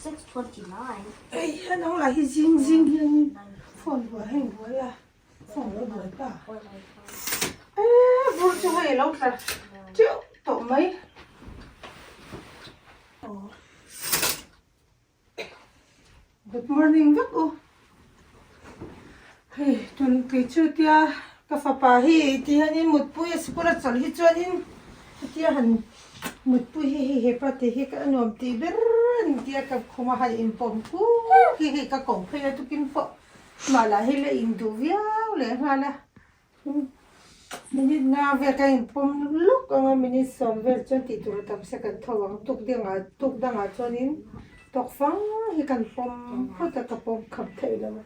6:29. Hei hian ang lah hi zing zing hianin phone buai heng buai a phone lo buai ta eee bur chu hei a lo tla teuh tawh mai aw good morning vek u hei tun kei chu tia ka fapa hi ti hianin mutpui a sikul a chawlh hi chuanin hetia han mutpui hi hei hepa te hi ka nuam tih ber a ni tia ka khum a han inpawm kuk hi hei ka koh phei a tukin pawh mah lah hi la induh viau leh nghal a. Minute nga vel ka inpawm lawk ang a, minute sawm vel chuan tih tur a tam se kan tho ang. Tuk dingah tuk dangah chuanin tawk fang hi kan pawm phawt a, ka pawm kham theih lo a,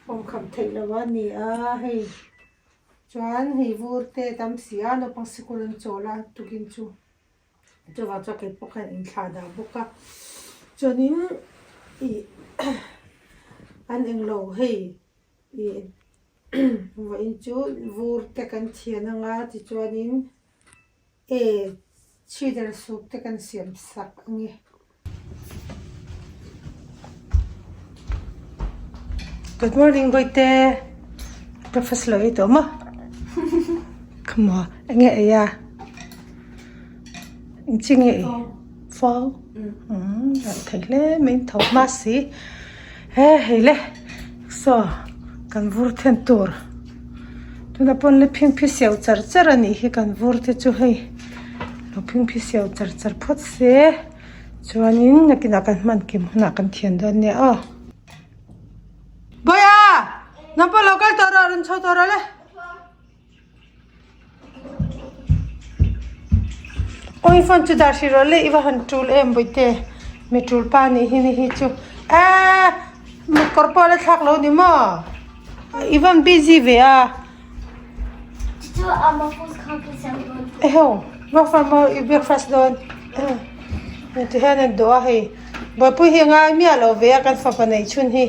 pawm kham theih lo a ni a hei. Chuan hei vur te tam si a, naupang sikul an chawl a tukin chu chuvang chuan kei pawh khan inthlah dah bawk a. Chuanin ih an englo hei ih. Vawiin chu vur te kan thian anga tichuanin e chhider soup te kan siam sak a ni. Good morning Bawihte breakfast lo ei tawh maw come on enge ei a engchin nge ei fau umm a thei hle mai in tho hma si he hei le saw kan vur then tur tuna pawn la phingphi sio char char a nih hi kan vur te chu hei lo phingphi sio char char phawt se chuanin nakinah kan hman kim hunah kan thian dawn nia aw Bawiha nang pawh lo kal tawh rawh rawn chho tawh rawh le. Awi phone chu dah hrih rawh le i va han tul em bawihte mi tul pa nih hi ni hi chu eee kawr pawh a la thlak lo ni maw i van busy ve a eheu i breakfast dawn ti hian an duh a hei buaipui hi a ngai miah lo ve a kan fapa neih chhun hi.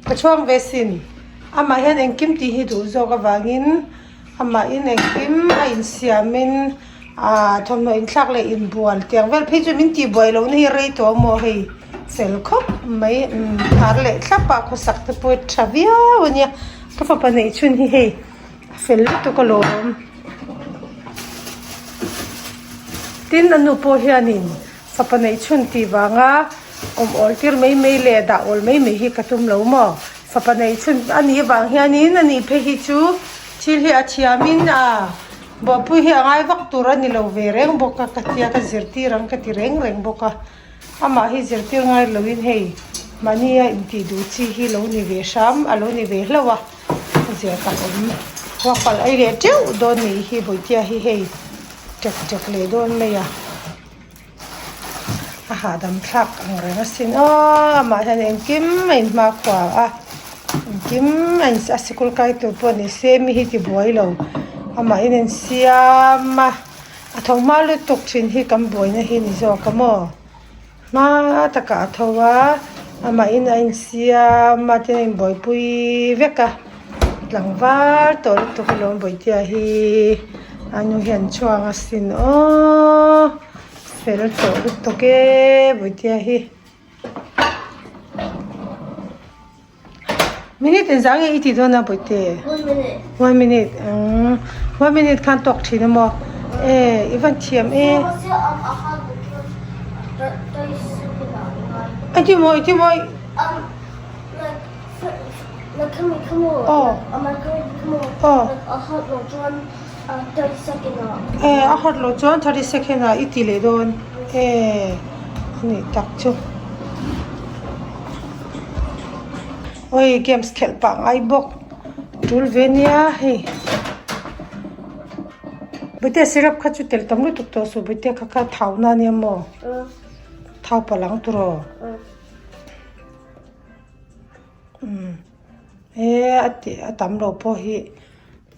Ka chhuak ve sin. Amah hian engkim tih hi duh zawk avangin amahin engkim a insiamin ah thawmhnaw inthlak leh inbual tiang vel phei chu min tih buai lohna hi rei tawh maw hei fel khawp mai umm phar leh thlap a khawsak te pawh hi tha viau a nia ka fapa neih chhun hi hei a fel lutuk alawm. Tin a nu pawh hianin fapa neih chhun tih vanga. Awm awl tir mai mai leh dah awl mai mai hi ka tum lo maw? Fapa neih chhun a nih vang hianin a nih phei hi chu thil hi a thiamin a buaipui hi a ngai vak tur a ni lo ve reng bawk a ka tia ka zirtir ang ka ti reng reng bawk a amah hi zirtir ngai loin hei mahni a intih duh chi hi lo ni ve hram a lo ni ve hlauh a a zia tak awm ruak palh ei leh teuh dawn nih hi bawihtea hi hei tek tek leh dawn mai a. A hahdam thlak ang reng asin aw amah hian engkim a inhmakhua a engkim a in a sikul kai tur pawh ni se mi hi ti buai lo amah in an siam a a tho hma lutuk thin hi kan buaina hi ni zawk a maw hma takah a tho a amah in a insiam a tin a inbuaipui vek a tlangval tawh lutuk alawm bawihtea hi a nu hian chhuang asin aww. Fel tawh lutuk e Bawihtea hi. Minute engzah nge i tih dawn a Bawihte? One minute. One minute umm one minute khan tawk thin a maw? E i van thiam e. Engtin maw engtin maw? Aw. Aw. E a hot loh chuan 30 second ah i ti leh dawn e a nih tak chu oi games khelh pah ngai bawk tul ve nia hei bawihte syrup kha chu tel tam lutuk tawh suh bawihte kha kha thau na ania maw thau palh ang turaw umm e a tih a tam lo pawh hi.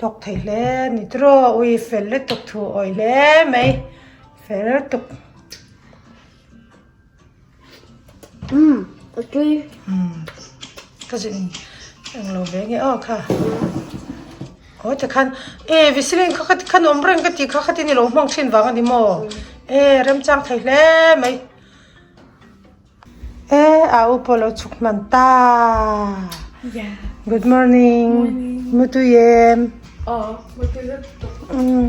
Tawk thei hle a ni tiraw ui fel lutuk thu awi hle mai fel lutuk. Umm a tui. Umm ka zin eng lo ve nge aw kha aw tikhan e visilin kha kha khan awm reng ka tih kha khatin i lo hmang thin vang a ni maw e remchang thei hle mai. E a u pawh lo chhuk hman ta. Good morning. Mutui em?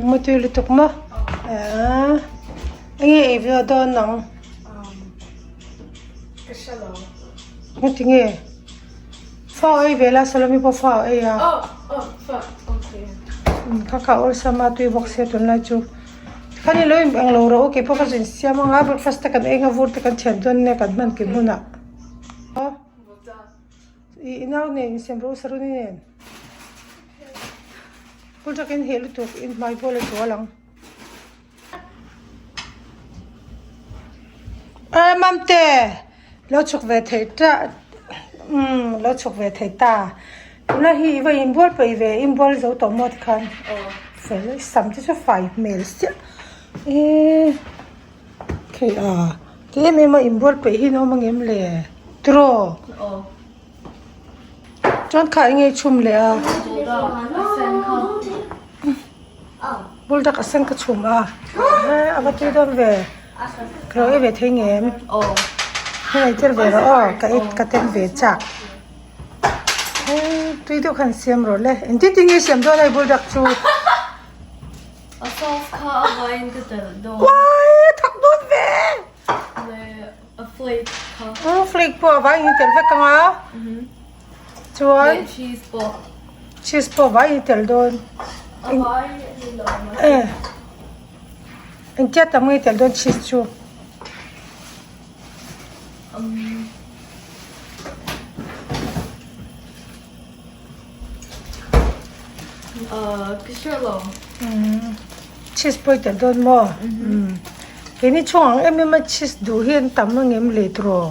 Mutui lutuk maw? Enge ei ve dawn ang? Engti nge? Fa ei ve la Salome pawh fa ei a. Kha kha awlsam a tui bawk sia tunlai chu. Khan i lo in ang lo rawh u keipawh ka zin siam anga breakfast te kan eng a vur te kan thian dawn nia kan hman kim hunah. I inau nen insiam rawh u Saruni nen. Kul takin heh lutuk in hmai pawh la zual ang. E Mamte lo chhuk ve thei ta umm lo chhuk ve thei ta tuna hi i va inbual peih ve inbual zo tawh maw tikhan fel sam te chu fai hmel siah e khei a ti em em a inbual peih hi an awm angem le tiraw chuan kha enge chhum leh a. Buldak a sen ka chhum a a va tui dawn ve ka lo ei ve thei ngem hei ei tel ve rawh aw ka ei ka tem ve chak tui deuh khan siam rawh le engtin tin nge siam dawn hei buldak chu a sauce kha a vaiin ka telh dawn uai a thak dawn ve leh a flake kha flake pawh a vaiin i telh vek ang a chuan cheese pawh cheese pawh vai i tel dawn a vai a ni lo mai eh engtia tam nge i tel dawn cheese chu um uh ka hre lo um cheese pawh i tel dawn maw um keini chhung ang em em a cheese duh hi an tam angem le tiraw.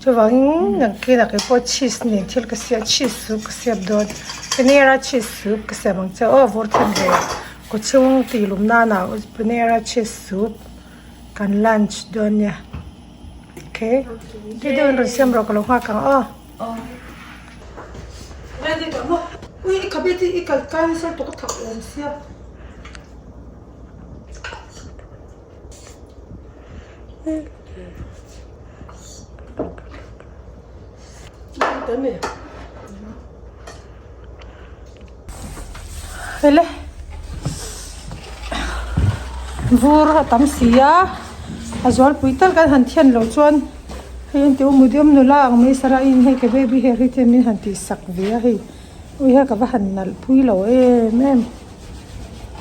Chuvangin nakin ah keipawh cheese nen thil ka siam cheese soup ka siam dawn paneer a cheese soup ka siam ang che aw vur them ve kaw chhung tih lum nan ah paneer a cheese soup kan lunch dawn nia okay tui deuhin rawn siam rawh ka lo nghak ang aw. Ui i khabe te i kal kai nasa lutuk a thak awm sia. Hele vur a tam si a a zualpui tal kan han thian loh chuan hei an ti u mudium nula ang mai sara in hei ka baby hair hi te min han tih sak ve a hei ui ha ka va han nalh pui lo em em.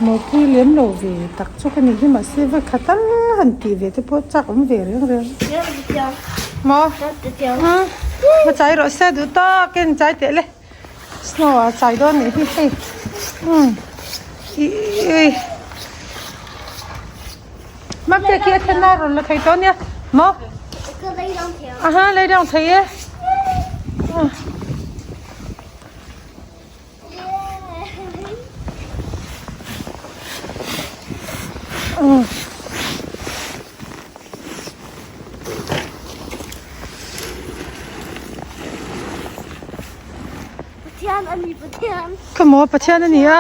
Mawpui lem lo ve tak chu ka ni hi mahse vawi khat tal han tih ve te pawh chak awm ve reng reng. Maw? Umm a chai rawh se duh tawk in chai teh le snow ah chai dawn nih hi hei umm ih Mate khi a then a rawn la thei tawh nia maw? Aha lei dang thei e. Pathian a ni Pathian. Ka maw Pathian a ni a.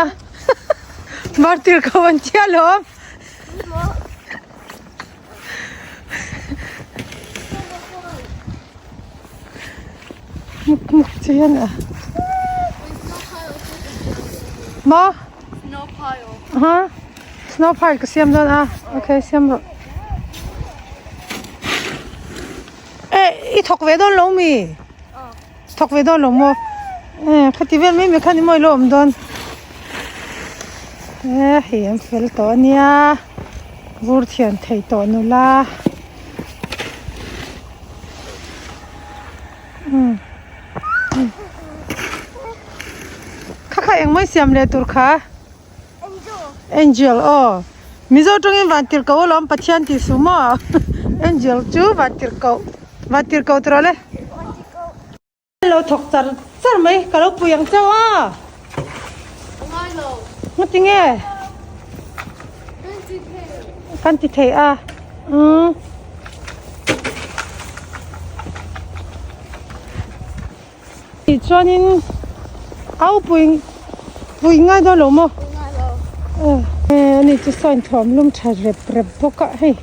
Martyr ko an tia lawm. Muk muk che hian a. Maw? Snow pile. Aha. Snow pile ka siam dawn a. Okay, siam rawh. Eh, i thawk ve dawn lo mi? Thawk ve dawn lo maw? Eh, khati vel mai mai khan i mawi lo awm dawn. Eh, hei an fel tawh a nia. Vur thian thei tawh nula. Umm kha kha engmai siam leh tur kha angel aw mizo tawngin van tirh koh alawm pathian tih suh maw angel chu van tirh koh van tirh koh tawh le lo thawk char char mai ka lo pui ang chauh a ngatinge nge kan ti thei a umm. Tichuanin au pui pui ngai dawn lo maw eh ani chu sawn thawm lum tha rep rep bawk a hei.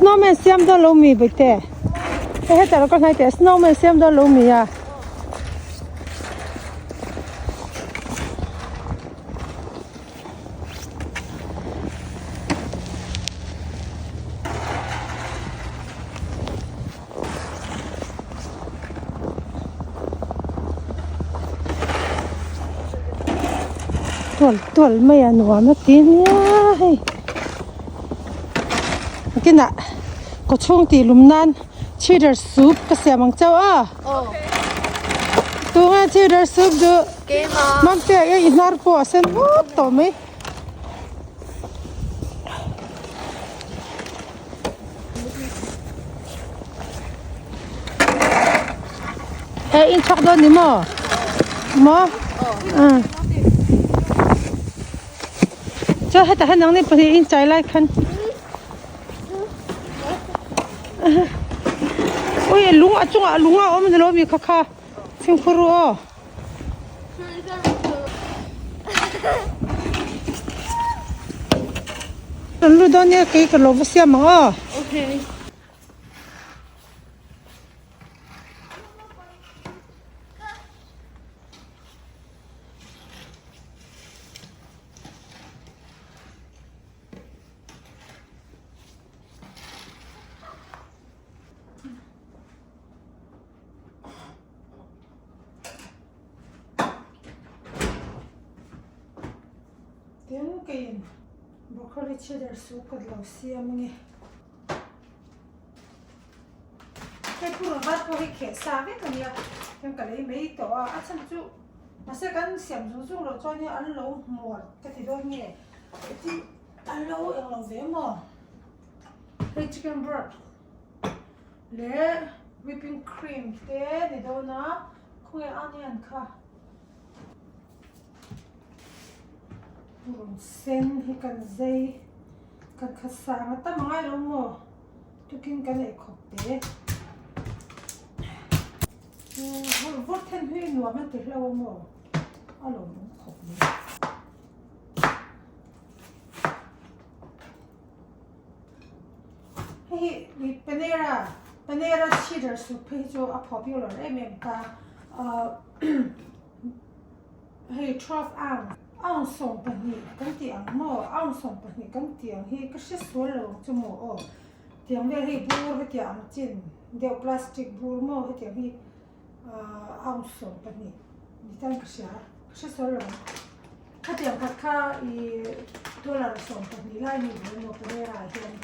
Snowman siam dawn lo mi Bawihtê? Hei hetah lo ka hnai teh snowman siam dawn lo mi a. Tual tual mai a nuam a ti nia hei kinah kaw chhung tih lum nan cheddar soup ka siam ang chauh a tunge cheddar soup duh mamte ah hian i hnar pawh a sen vut tawh mai. He in chhuak dawn ni maw? Maw? Umm. Chuan hetah hian nangni pahnih in chai lai khan Ui lung a chungah lung a awm a ni lo mi kha kha fimkhur ru aw. Kan lu dawn nia kei ka lo va siam ang aw. Okay. Tin keiin broccoli cheddar soup ka lo siam ange. Hei purun vat pawh hi kheh sa vek a nia chuan ka lei mai tawh a, a chhan chu mahse kan siam zung zung loh chuan an lo hmuar ka ti dawn nge tin an lo englo ve maw hei chicken broth. Leh whipping cream te ni dawn a khawnge onion kha purun sen hi kan zai kan khat sang a tam angai lo maw tukin kan ei khawp te vur then hi nuam an ti hlo a maw a lawmawm khawp mai. Hei hi Panera Panera cheddar soup phei hi chu a popular em em ta ahh hei 12 ounce ounce 12 kan tih ang maw ounce 12 kan tih ang hi ka hre sual lo ang chu maw aw tiang vel hei bur hetiang ang chin deuh plastic bur maw hetiang hi ahh ounce 12 ni tan ka hria ka hre sual lo ang. Khatiang khat kha i dollar 12 lai ni ve maw Panera ah hian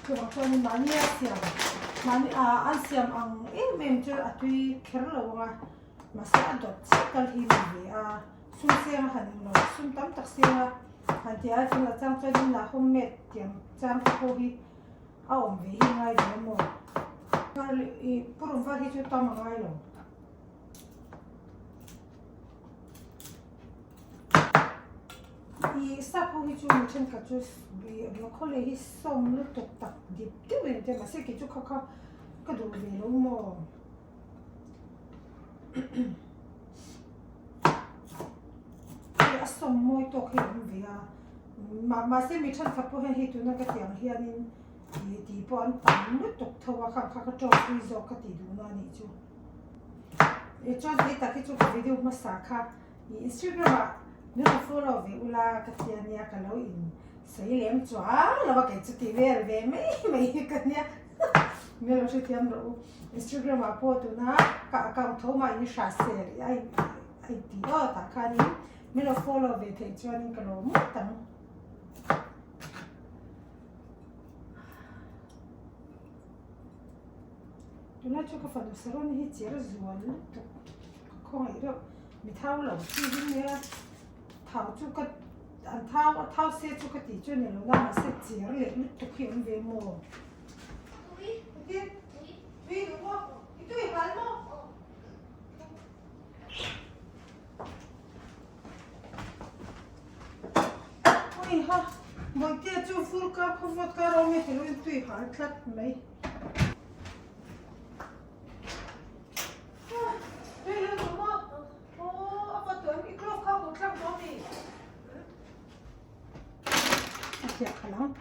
chuvang chuanin mahni a siam mahni ah an siam ang em em chu a tui kher lo ang a mahse a dawt chiah kal hi ni ve a sum seng a han englo sum tam tak seng a han tih ai chuan a chang chuanin a homemade tiang chang te pawh hi a awm ve hi ngai ve maw i purun var hi chu tam a ngai lo. I sap ho hi chu mi thenkhat chu broccoli hi sawm lutuk tak dip deuh em te mahse kei chu kha kha ka duh ve lo maw hei a sawm mawi tawk hi a awm ve a mahse mi thenkhat pawh hian hei tuna ka tih ang hianin ih tih pawh an tam lutuk tho a khang kha ka tawngpui zawk ka tih duhna a nih chu. I chuan thei tak hi chu ka video hmasa kha i Instagram ah min rawn follow ve ula ka ti a nia ka lo in sawi lem chuang lo a kei chu ti vel ve mai mai hi ka nia min lo hrethiam rawh u Instagram ah pawh tuna ka account tho mah in hra sel a in a in tih aw tah khanin min lo follow ve theih chuanin ka lo mawt ang. Tunlai chu ka fanu Saron hi cher zual lutuk ka khawngaih reuh mi thau lo chi hi nia thau chu ka an thau a thau se chu ka tih chu a ni lo na mahse cher leh lutuk hi awm ve maw tui duh maw i tui hal maw. Ui ha, Bawihtea chu fur kar khaw vawt kar awm e tilo in tui hal tlat mai. Tui lo duh maw? Aw, a va tuam i glove kha huh thlak dawn ni. A hliah khalh ang.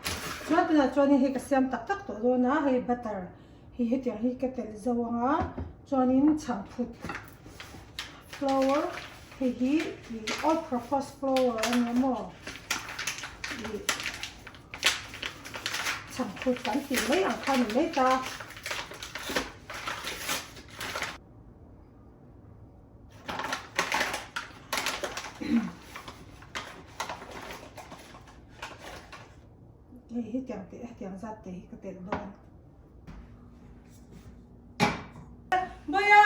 Chuan tunah chuanin hei ka siam tak tak tawh dawn a, hei butter hi hetiang hi ka telh zo ang a, chuanin chhangphut flour hei hi ih all purpose flour a nia maw ih chhangphut kan tih mai ang kha a ni mai ta. Hei hetiang teh hetiang zat te hi ka telh dawn. Bawia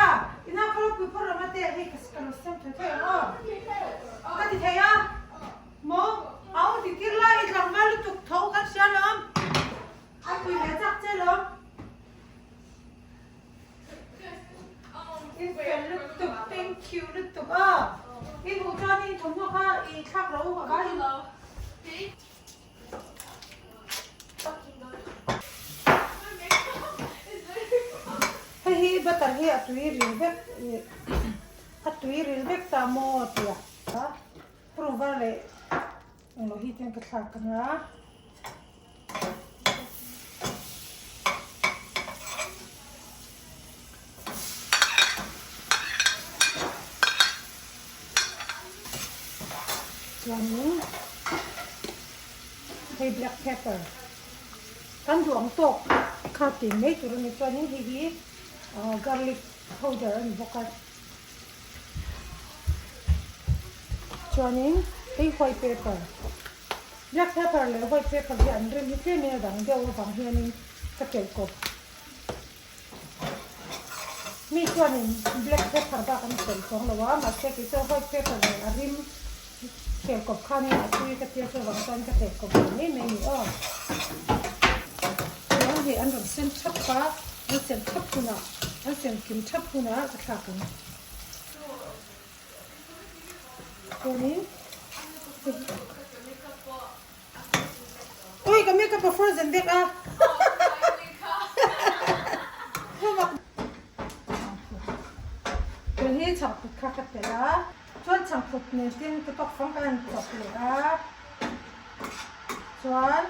ina kha lo pui phawt rawh mate hei ka ka lo siam thei thei ang aw. Ka ti thei a maw au ti tir lai i tlangval lutuk tho kan hria lawm a pui ve chak che lawm. In fel lutuk thank you lutuk a i hmuh chuan in thawmhnaw kha i thlak lo a vai Hei hi butter hi a tui ril vek a tui ril vek ta maw tia purun var leh englo hi ten ka thlak anga. Chuanin hei black pepper kan duh ang tawk kha tih mai tur a ni chuanin hei hi garlic powder a ni bawk a chuanin hei white pepper. Black pepper leh white pepper hi an rim hi tlemin a dang deuh avang hianin ka telh kawp. Mi chuanin black pepper bak an telh chuang lo a, mahse kei chuan white pepper nen a rim telh kawp khanin a tui ka tia chuvang chuan ka telh kawp ve mai mai a ni aw. Chuan hei an rawn sen thap a, an sen thap hunah, an sen kim thap hunah ka thlak ang. Chuanin Ui ka makeup a frozen vek a Chuan hi chhangphut kha ka telh a chuan chhangphut nen tin ka tawk fang ka han chawp leh a chuan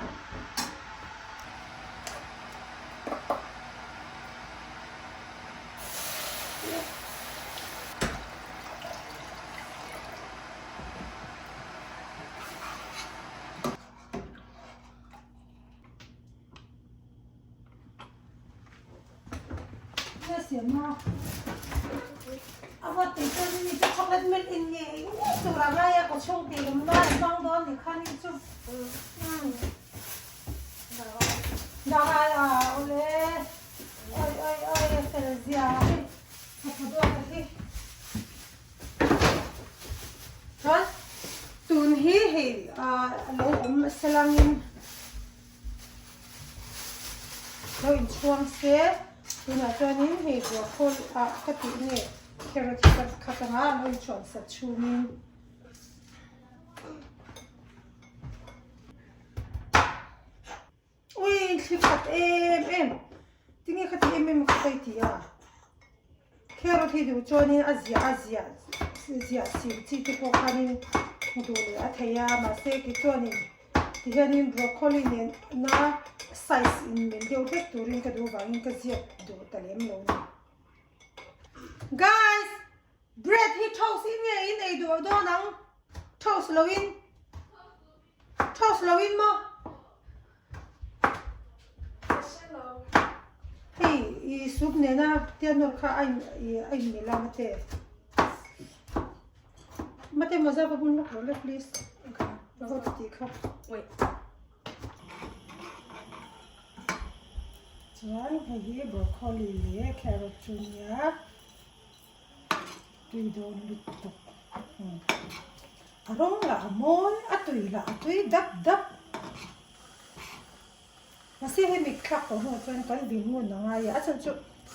Oi oi oi a fel zia hi ka hmu dawt a hi. Chuan tun hi hei ah lo awm selangin lo inchhuang se tunah chuanin hei buakhawl ah ka tih nge carrot hi ka khat anga lo inchhuan sat chhungin. Ui thli khat em em tinge kha ti em em kha ka ti a carrot hi duh chuanin a ziah a ziah ziah sim chi te pawh khanin duh leh a thei a mahse tichuanin tihianin broccoli nen na size in mil deuh hlek turin ka duh vangin ka ziak duh ta lem lo a ni guys bread hi toast in nge in ei duh dawn ang toast lo in. Toast lo in maw? Hei i soup nena tia nawr kha a in a in mil a mate. Mate mawza va bun lawk rawh le please. Va ti tih kha. Wait. Chuan hei hi broccoli leh carrot chu nia. Tui dawn lutuk. A rawng lah a mawi, a tui lah a tui dap dap. Mahse hei mit thlak tawh hnuah chuan kan vin ngun a ngai a, a chhan chu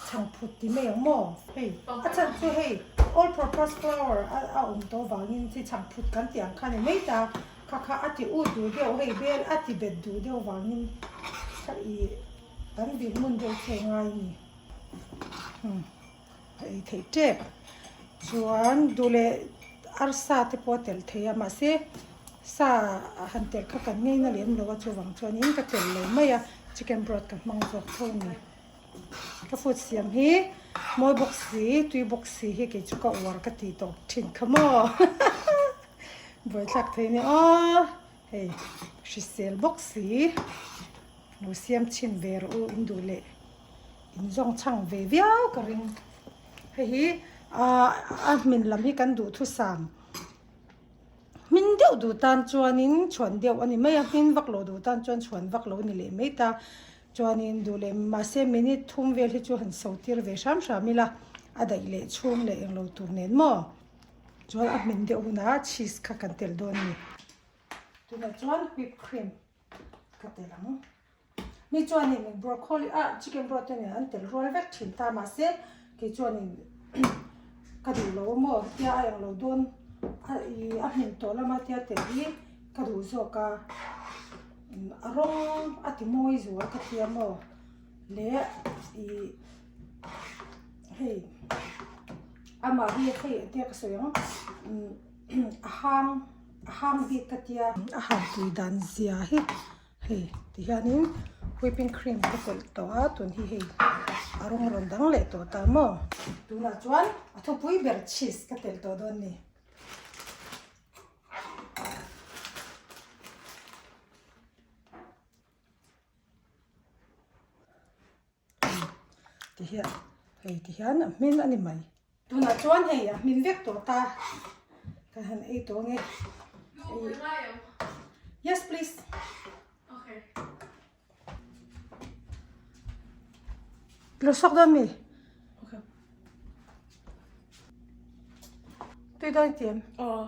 chhangphut ti mai ang maw hei, a chhan chu hei all purpose flour a awm tawh vangin chi chhangphut kan tih ang kha a ni mai ta, kha kha a ti ut duh deuh hei bel a ti bet duh deuh vangin kha ih kan vin ngun deuh chu a ngai a ni. A ei theih tep chuan duh leh arsa te pawh a telh thei a mahse. Sa han telh kha kan ngei na lem lo a chuvang chuanin ka telh lo mai a chicken broth ka hmang zawk tho a ni. Ka food siam hi mawi bawk si tui bawk si hi kei chu ka uar ka tih tawp thin kha maw buaithlak thei nia aw hei hrisel bawk si lo siam chhin ve rawh u in duh leh in zawng chhang ve viau ka ring hei hi ah a hmin lam hi kan duhthusam. Hmin deuh duh tan chuanin chhuan deuh a ni mai a, hmin vak lo duh tan chuan chhuan vak lo a ni leh mai ta. Chuanin duh leh mahse minute thum vel hi chu han so tir ve hram hram ila a daih leh chhung leh englo tur nen maw? Chuan a hmin deuh hunah cheese kha kan telh dawn a ni. Tunah chuan whip cream ka telh ang. Mi chuanin broccoli ah chicken broth te nen an telh rual vek thin ta mahse kei chuanin ka duh lo maw hetia a englo dawn a ih a hmin tawh lama tia telh hi ka duh zawk a a rawng a ti mawi zual ka tia maw leh ih hei amah hi hei tia ka sawi ang a hang a hang bik ka tia a han tui dan zia hi. Hei ti hianin whipping cream ka telh tawh a tun hi hei a rawng rawn dang leh tawh ta maw tunah chuan a thupui ber cheese ka telh tawh dawn ni. Ti hian hei ti hian a hmin a ni mai. Tunah chuan hei a hmin vek tawh ta ka han ei tawh ange. Yes please. Okay. Lo sak dawn mi? Okay. Tui dawn i ti em? Aw.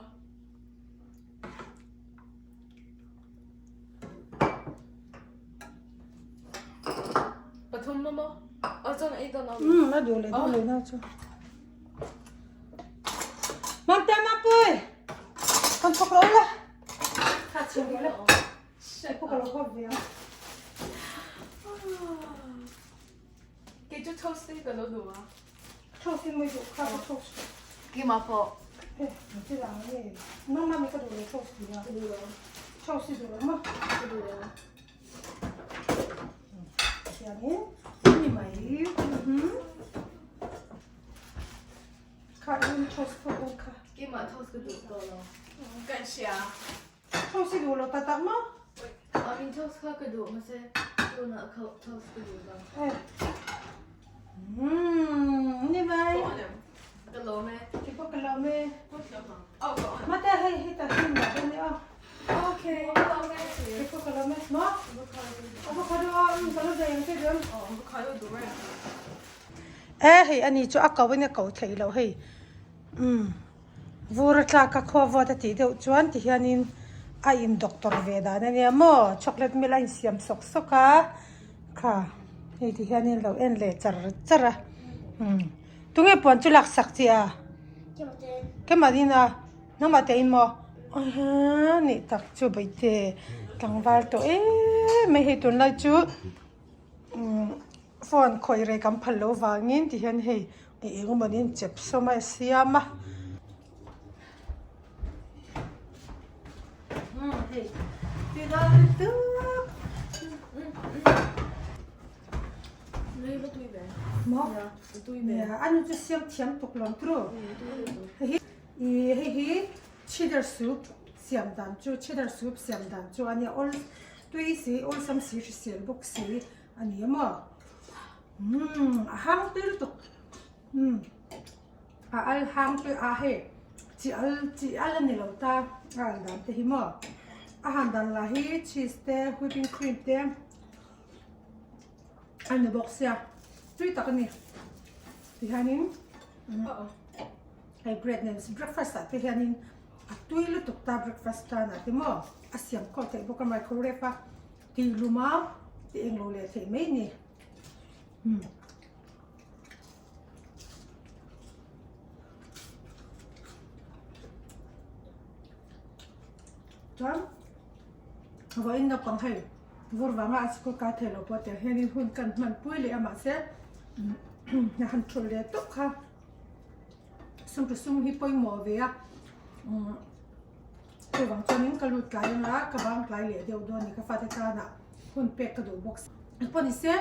Pathum maw? Aw chuan ei dawn awm. Um a duh leh duh leh na chu. Mamte Mampui! Kan thawk lo la. Kha chhiar ve la. Hei pawh ka lo hawp ve ang. Kei chu toast te hi ka lo duh a. Toast hi mawi duh kha ka toast tawh. Keimah pawh. Eh, ti lang nge. Nangmah mi ka duh lo toast ti a. Ka duh lo. Toast hi duh lo maw? Ka duh lo. Tiangin ni mai. Kha in toast pawh dawn kha. Keimah toast ka duh tawh lo. Kan hria. Toast hi duh lo tak tak maw? I mean toast kha ka duh mahse tunah kha toast ka duh lo. Eh. Ni mai. Ka lawm e. Ki pawh ka lawm e. Mate hei hei ta him la dawn e aw. Okay. Ka lawm e. Ki pawh ka lawm e. Maw? Avocado a ka lo zai ang che dawn. Avocado duh e. Eh hei ani chu a ko in a ko theih loh hei. Umm vur a tlak a khua vawt a tih deuh chuan ti hianin a in doctor ve dan a nia maw chocolate milk a insiam sawk sawk a kha hei ti hianin lo en leh char char a umm tunge puan chu lak sak chi a keimahni a nangmah te in maw ahaa nih tak chu baihte tlangval tawh em mai hei tunlai chu umm. Phone khawih rei kan phal loh vangin ti hian hei eng eng emawni chep sawm a siam a. Hei ti dal tuk. Maw? Anu chu siam thiam tuk lo tru. Hei hi hei hi cheddar soup siam dan chu cheddar soup siam dan chu ania awl tui si awlsam si hrisel bawk si. A ni maw? Umm a hang tui lutuk. Umm a al hang tui a hei chi al chi al a ni lo ta a al dan te hi maw? A han dan lah hi cheese te whipping cream te a ni bawk sia tui tak a ni. Tihianin hei bread nen breakfast ah te hianin a tui lutuk ta breakfast tan ah te maw a siam khawp theih bawk a microwave a. Tih lum a tih eng lo leh theih mai ni. Umm. Chuan vawiin naupang hei vur vanga a school kai thei lo pawh tiang hianin hun kan hman pui leh a mahse a han thulh leh tawp kha sum tu sum hi pawimawh ve a umm. Chuvang chuanin ka lut tlai anga ka bang tlai leh deuh dawn a ni ka fate tana hun pek ka duh bawk si. Engpawh ni se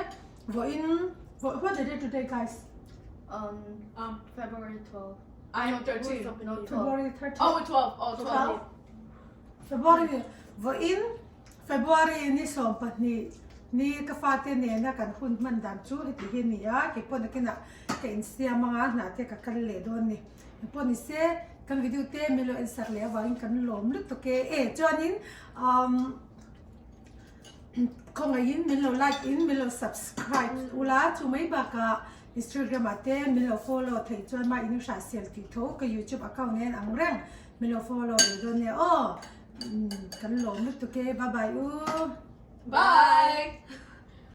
vawiin what the day today guys? Um Um February 12. I am 13. No 12. February 13. Oh 12. Oh 12. February vawiin February ni 12 ni ka fate nena kan hun hman dan chu heti hi a ni a, keipawh nakinah ka insiam anga hnah te ka kal leh dawn a ni. Engpawh ni se kan video te min lo ensak leh avangin kan lawm lutuk e. E chuanin umm khawngaihin min lo like in min lo subscribe ula chu mai bakah Instagram ah te min lo follow theih chuan mah in hra sel tih tho ka youtube account nen ang reng min lo follow ve dawn nia aw. Kan lawm lutuk e bye bye u. Bye.